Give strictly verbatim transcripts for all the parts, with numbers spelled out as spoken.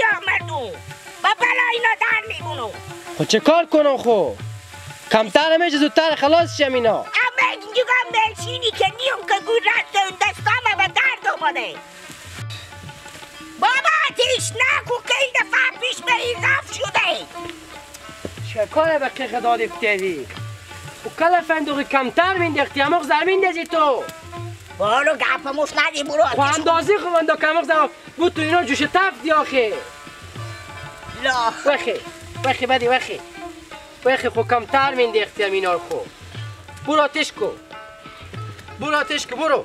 یا مردم، با بلا اینا در میمونم. خو چه کار کنم خو؟ کمتر میشه، زودتر خلاص شم اینا. اما اینجا ماشینی که نیام که گور رفته، اون دستام به درد آمده. بابا، آتیش نکو که این دفعه پیش به اضاف شده. چه کاره به قیق داد افتادی؟ و کل فندقی کمتر مینداختی، اماق زمین دزی تو. بالو گپ مش ندی، برو خو آتیش کن. اندازی خو بندو کماق زمان. بو تو اینا جوش تفت دی آخه. لا. وخی، وخی بدی وخی. وخی خو کمتر میندی اختیام اینا رو خو. برو آتش کو. برو آتش کو، برو.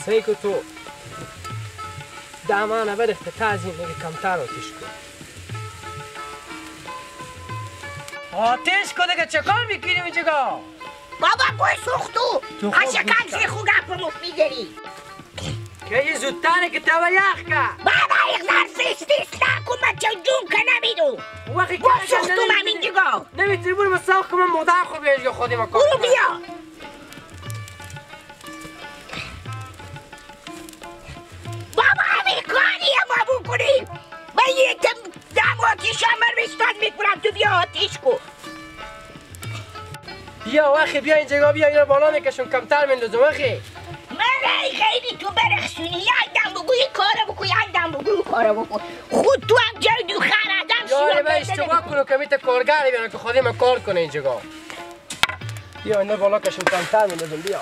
سی کو تو. دامانه برخت تازی میگه کمتر آتش کو. آتش کو دیگه چه کار می‌کنی اونجا؟ بابا، گوی سوختو. تو خود اشکان گوش زی خو گپ مفت می‌گری. که یه زودتره که تو یخ که. بابا، یک ذره فیس فیس نکن، من چه جون که نمی‌دو. وقتی گوی که سوختو نمی‌تونی من اینجا. نمی‌تونی برو به ساخت که من مادر خو بیاری یا خودی من کار برو کنم. بیا. بابا، همین کاری ما بکنیم. من یه تم دم آتیش هم من ریستان می‌کنم، تو بیا آتیش کو. بیا وخی، بیا اینجا، بیا اینا بالا میکشون، کمتر میندازم وخی. من ای خیلی تو برخشونی، یک دم بگو این کارو بکن، یک دم بگو این کارو بکن. خود تو هم جای دو خر آدم یا شیرا ره به بده اشتباه نمی‌کنی. کنو که می‌ته کارگر بیارم که خودی من کار کنه اینجا. بیا اینا بالا کشون، کمتر میندازم، بیا.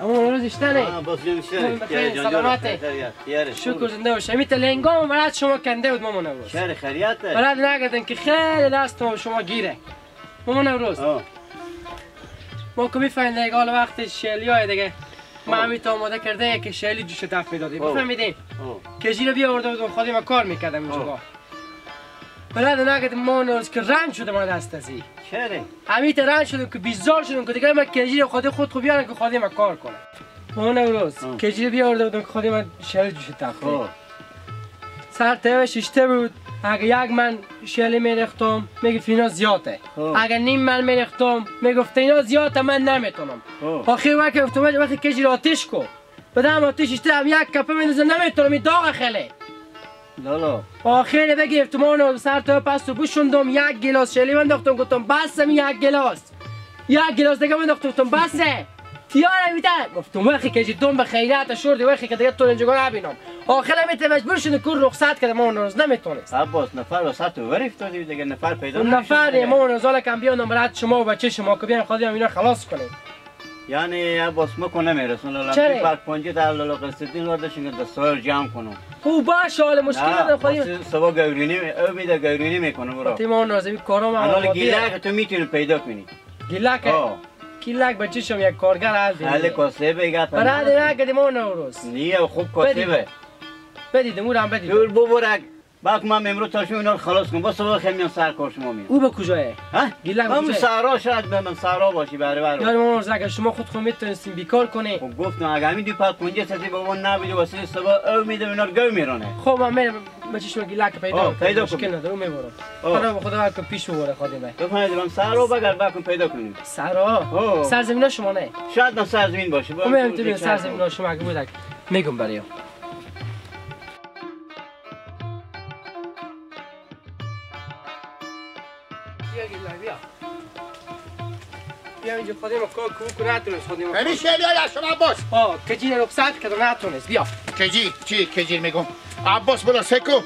اما روز اشتنه. آه، بس بیا میشه. بخیر، سلامته. شکر، زنده باش. امی تلنگام برات شما کنده بود ماما نوروز. شهر خیریته. برات نگردن که خیلی دست شما گیره. ماما نوروز. آه. ما که می‌فهمیم دیگه، حال وقت شیلیای دیگه. ما آه. همی تا آماده کرده که شیلی جوش دف می‌دادیم. آه. بفهمیدیم؟ آه. کجی رو بیاورده بودم، خودی ما کار می‌کردم اونجا. آه. برات نگردن ماما نوروز که رنج شده ما دست ازی. چره؟ همی تا رنج شدم که بیزار شدم که دیگه ما کجی رو خودی خود خو بیارم که خودی ما کار کنم. ماما نوروز، آه. کجی رو بیاورده بودم که خودی من شیلی جوش تخته. خب. سر تیوه شیشته بود، اگه یک من شیلی می‌ریختم، می‌گفت اینا زیاده. خب. اگه نیم من می‌ریختم، می‌گفت اینا زیاده، من نمی‌تونم. خب. آخر وقت گفتم، وقت کجی رو آتیش کو. بدم آتیش اشته هم یک کپه می‌ندازه، نمی‌تونم، این داغ خیلی. لالا. آخر بگرفتم اونو سر تا پس و بشوندم، یک گلاس شیلی من داختم، گفتم بس، می یک گلاس. یک گلاس دیگه من داختم، گفتم بسه. تیاره می‌ده. گفتم وخی که جی دوم به خیرت شوردی، وخی که دیگه تو اینجا نبینم. آخر هم مجبور شدی که رخصت کردم، اون روز نمی‌تونست. عباس، نفر وسط تو ور افتادی دیگه، نفر پیدا اون نفر نمی‌شد دیگه. ما اون روز حالا کم بیا نمرت شما و بچه شما که بیان خواهدیم اینا خلاص کنیم. یعنی عباس مکو نمیرسون، لالا چرا؟ پاک پنجه در لالا قصدین رو داشتیم که دستای رو جمع کنم. خب باشه، حال مشکل نه، نداره، خودی واسه سبا گورینی می-، او میده گورینی می‌کنه، برو. خودی ما اون راضی بی کارم هم حالا آبادیه. گیلک تو می‌تونی پیدا کنی. گیلک؟ آه. گیلک بچه شم یک کارگر حال دیگه. حال کاسه به گپ برای نه. دیگه کدی ما نوروز. نیه، خوب کاسه بدید. به. بدید، مورم بدید. دور ببرک. باک من امروز تا شما اینا رو خلاص کنم. با صبح خیلی میان سر کار شما میام. او به کجایه؟ ها؟ گیلک به هم کجایه؟ صحرا شاید به من صحرا باشی، بره بره. یار ما مرز، اگر شما خود خود می‌تونستین بیکار کنی. خب گفتم اگه همین دو پاک پنجه ستی بابا نبودی واسه صبح او می‌ده اینا رو گو می‌رانه. خب من می‌رم، بچه شما گیلک پیدا آه، کنم. پیدا مشکل کن. نداره، او می‌برم. آه. خدا به خدا هر که پیش ببره خادمه. تو فهمیدی من صحرا بگر باکم پیدا کنیم. صحرا؟ آه. سرزمین شما نه؟ شاید نه سرزمین باشه. خب می‌رم تو سرزمین شما اگه بودک می‌گم برای بیا گیلک، بیا. بیا اینجا خودی ما کار کو، کو نتونست خودی ما. همین شعر یاد از شما عباس. آه، کجی رخصت کرد و نتونست. بیا. کجی؟ چی کجی می‌گم؟ عباس بلا سکو.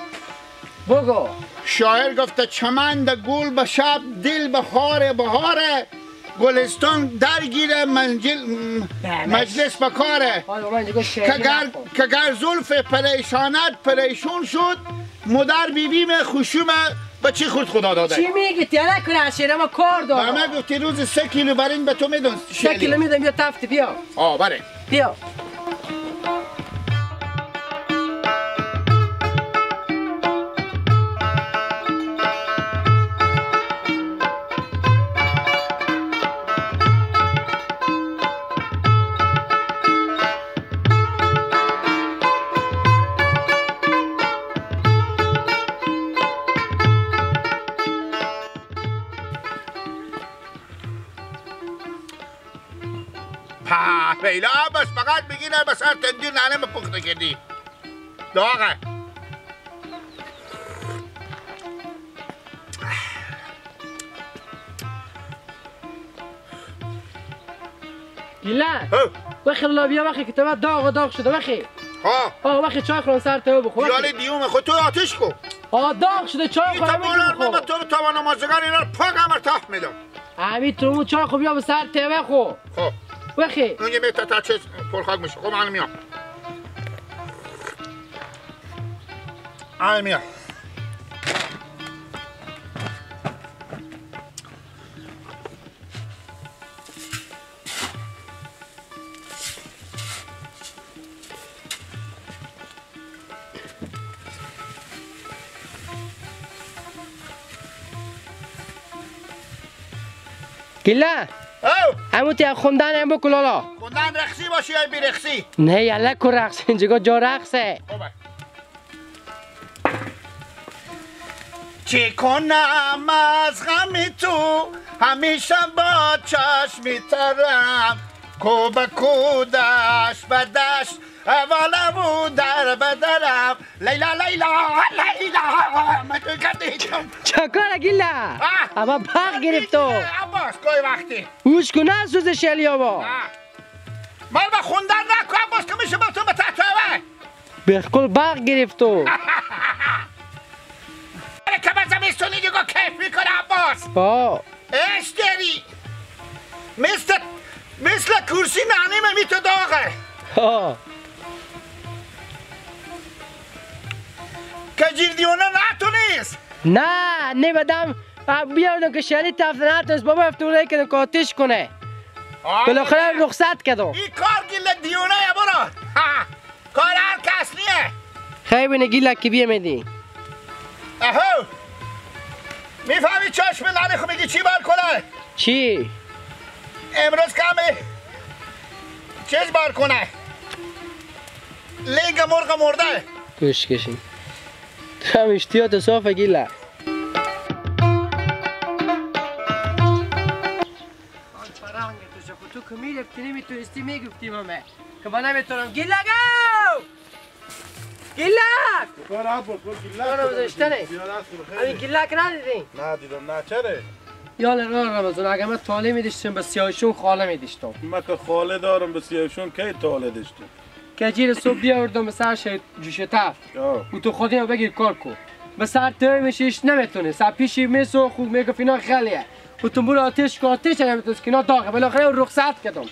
بگو. شاعر گفته: «چمن ده گل به شب، دل به خار بهاره.» گلستان درگیره منجل، م-، بله. مجلس بکاره. حالا من دیگه شعری که گر، نخوام. که گر زلف پریشانت پریشون شد، مدر بی‌بیم خشوم به چی خورد خدا داده. چی می‌گی؟ تیره کنه شعر ما کار دارم. به من گفتی روز سه کیلو برنج به تو می‌دم. سه کیلو می‌دم، بیا تفت بیا. آه، بله. بیا. پا، پیلا بس فقط بگینه به سر تندی ننه پخته کردی. داغه. گیله. هه. وخی لابیا وخی که تو داغ و داغ شده وخی. ها. آه، وخی چای خوران سر تو بخو، وخی. یالی دیوم خو تو آتش کو. آه، داغ شده چای این خوران تو بولار بخو. من تو تاوان نمازگار اینا رو پاک امر تحت می‌دم. امی تو مو چای خو بیا به سر تو بخو. خب. وخی. اونجا می تا، تا چیز پرخاک می‌شه. خب، من میام. من میام. گیله. او! همو تی خوندن هم بکن لالا. خوندن رقصی باشه یا بی‌رقصی؟ نه، یله کو رقص، اینجا جا رقصه. خوبه. چی کنم از غم تو، همیشه با چشم ترم، کو به کو، دشت به دشت، اول او در به درم. لیلا، لیلا، لیلا، من تو کردی. چکار گیله؟ آه. اما برق گرفت تو. عباس، کوی وقتی؟ اوش کنه سوز شلیابا. آه. مال به خوندن نکو، عباس، که می‌شه با تو به تحت هوا. بالکل برق گرفت تو. آره که من زمستونی دیگه کیف می‌کنه، عباس. آه. اش داری. مثل، مثل کرسی نانی من می تو داغه. آه. که جیر دیونه نه تو نیست. نه، نه بدم. آه، بیاردم که شلی تفت نتونست بابا افتوره کنه که آتش کنه. آه. بالاخره رخصت کردم. این کار گیله دیونه یا برو. ها. کار هر کس نیه. خیلی بینه گیلک که بیه میدی. اهو. می‌فهمی چشم ننه خو میگی چی بار کنه؟ چی؟ امروز کمی چیز بار کنه. لینگ مرغ مرده. گوش کشیم. تو هم اشتیات صافه گیله. آن چرا هنگه تو شکو تو که می‌رفتی نمی‌تونستی می‌گفتی به من که من نمی‌تونم. گیلگو! گیلک! بخیر عباس، بخیر گیلک. تو رو گذاشتنه. بیا دست بخیر. همین گیلک ندیدی؟ ندیدم، نه چره؟ یالا راه رمضان، اگه من طالع می‌داشتم به سیاهشون خاله می‌داشتم. من که خاله دارم به سیاهشون کی طالع داشتم؟ کجیر صبح بیاوردم به سر شه-، جوش تفت. آه. او تو خودی رو بگیر کار کو. به سر تو می‌شیش نمی‌تونه. سر پیشی می‌سو خو می‌گفت اینا خلیه. او تو برو آتش کو، آتش نمی‌تونه که اینا داغه. بالاخره رخصت کردم.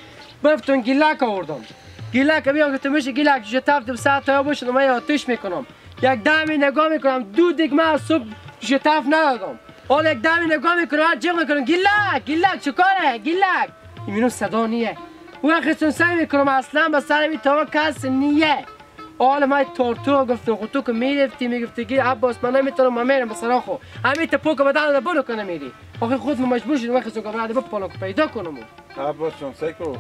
بفتون گیلک آوردم. گیلک بیان که تو می‌شه گیلک جوش تفت به سر تو بشنم، من آتش می‌کنم. یک دمی نگاه می‌کنم، دو دگمه از صبح جوش تفت ندادم. حالا یک دمی نگاه می‌کنم، هر جیغ می‌کنم، گیلک، گیلک، چیکاره؟ گیلک. این مینو صدا نیه. او وقت سعی می‌کنم اصلاً به سر این تاوا کس نیه. حال ما تورتو گفتم، خود تو که می‌رفتی می‌گفتی که عباس من نمی‌تونم، من می‌رم به سراخو. همین تپو که بدن رو برو کنه می‌ری. آخه خود من مجبور شدم وقتی که برای بپالم که پیدا کنم. عباس جان، سعی کو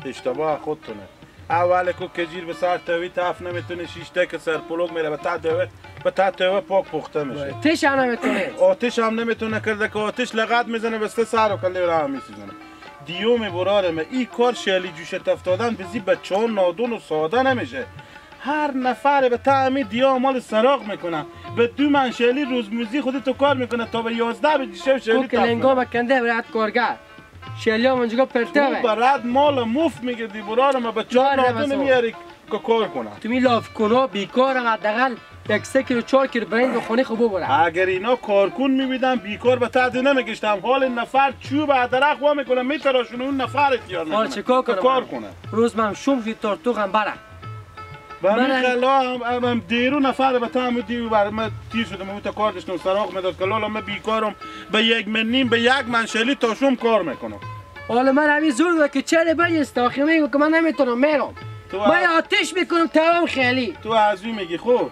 اشتباه خودتونه. اول کو کجیر به سر توی تف نمی‌تونه، شیشته که سر پلوگ میره به ته توی، به ته توی پاک پخته می‌شه. تش هم نمی‌تونه. آتش هم نمی‌تونه کرده که آتش لغت می‌زنه، بسته سر و کله را هم می‌سوزونه. دیوم برار من، ای کار شعلی جوش تفتادن بزی بچه‌ها نادون و ساده نمیشه. هر نفر به تعمی دیا مال سراغ می‌کنه. به دو منشلی روز موزی خودی تو کار می‌کنه تا به یازده بجه شب شعلی تو که لنگا تفتادن. مکنده برات کارگر. شعلی هم اونجا پرته تو به. برات مال مفت می‌گیری، برار من به چهار نادون میاری که کار کنه. تو می لاف کنو بیکارم حداقل. یک سه کیلو، چهار کیلو برنج و خونی خو ببره. اگر اینا کارکن می‌بودن، بیکار به ته دی نمی‌گشتم. حال نفر چوب به درخت وا می‌کنه، می‌تراشونه، اون نفر تیار می‌کنه. چیکار کنه؟ کار کنه. روز من شوم شی تار تو غم بره. به همین من خلا هم، هم، هم دیرو نفر به تا همو دیو بر من تیر شدم، همو تا کار داشتم، سراغ مداد که لالا من بیکارم، به یک من نیم، به یک من شلی تا شوم کار می‌کنم. حالا من همین زور دارم که چه بجست، آخه میگم که من نمی‌تونم، میرم. تو من از آتش می‌کنم، تمام خیلی. تو از این میگی، خب.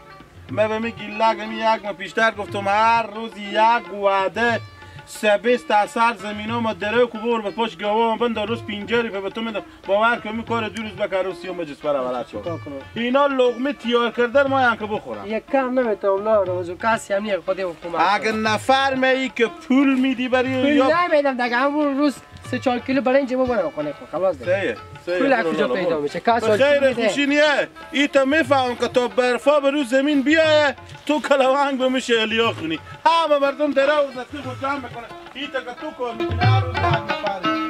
من به می گیلک همی یک ماه پیشتر گفتم، هر روز یک وعده سه بیست تا سر زمین ها ما دره کو بور به پاش گاوا بندار، روز پینجا روپیه به تو می‌دم. باور کن، می کار دو روز بکن، روز سیوم بجس برابر شد. چیکار کنم؟ اینا لقمه تیار کردن ما هم که بخورم. یک کم نمی‌تونم، لا روز و کسی هم نیه، خود حکومت اگه کنم. نفر می‌ای که پول می‌دی برای پول یا نمی‌دم دیگه، همون روز سه چهار کیلو برنج ببرم خونه خود، خلاص دیگه. صحیح، صحیح، پول از برو کجا لالا، پیدا برو. می‌شه؟ کس به خیر خوشی می‌ده؟ خوشی نیه. ای تا می‌فهم که تا برفا به روز زمین بیایه، تو کلوانگ به می‌شه الیا خونی. همه مردم دره و زکی خود جمع می‌کنه. ای تا که تو کار می‌کنی، هر روز یک نفر.